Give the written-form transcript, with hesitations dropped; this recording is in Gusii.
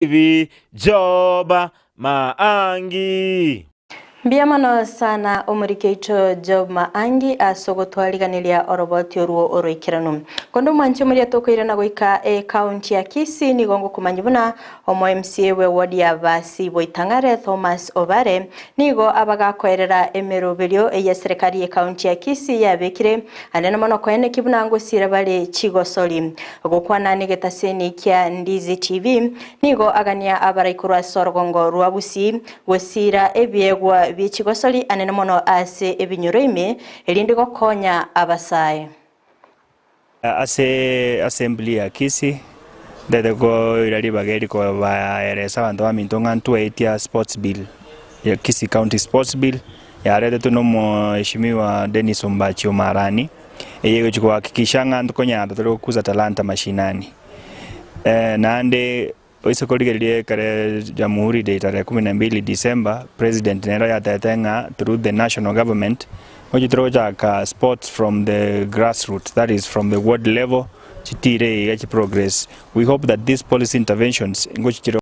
TV, Job Maangi. Mbuya mono sana omoriki oito Job Maangi ase ogotwariganeria oroboti orwo oroikeranu. Konde omwanchi omoria tokoirana goika ecounty ya Kisii nigo ngokomanyia buna omo MCA bwe ward ya Basi Boitang'are Thomas Obare nigo abagakoerera emeroberio eye serikali ye county ya Kisii yabekire anene mono koeneki buna ngosira bare chigosori. Gokwana negetaseni kia Ndizi TV, nigo agania abarai korwa ase orogongo rwa Gusii gosiira ebiegwa bie chigosori anene mono ase ebinyoro ime, erinde gokonya abasae. Ase assembly ya Kisii, ntagete koira ribaga eri kobaeresa abanto baminto ng'a ntwaetia sports bill ya Kisii County Sports Bill yaretetwe na omheshimiwa Dennis Ombachi Omarani. Eye egochia kohakikisha ng'a ntokonyara tore gokuza talanta mashinani. Naende oise korigereria ekere Jamhuri Day tarehe kumi na mbili December, president nere oyatebete ng'a through the national government, ngochi tore gochaka sports from the grassroots, that is from the ward level, chitire iga chiprogress. We hope that these policy interventions ngochi chire.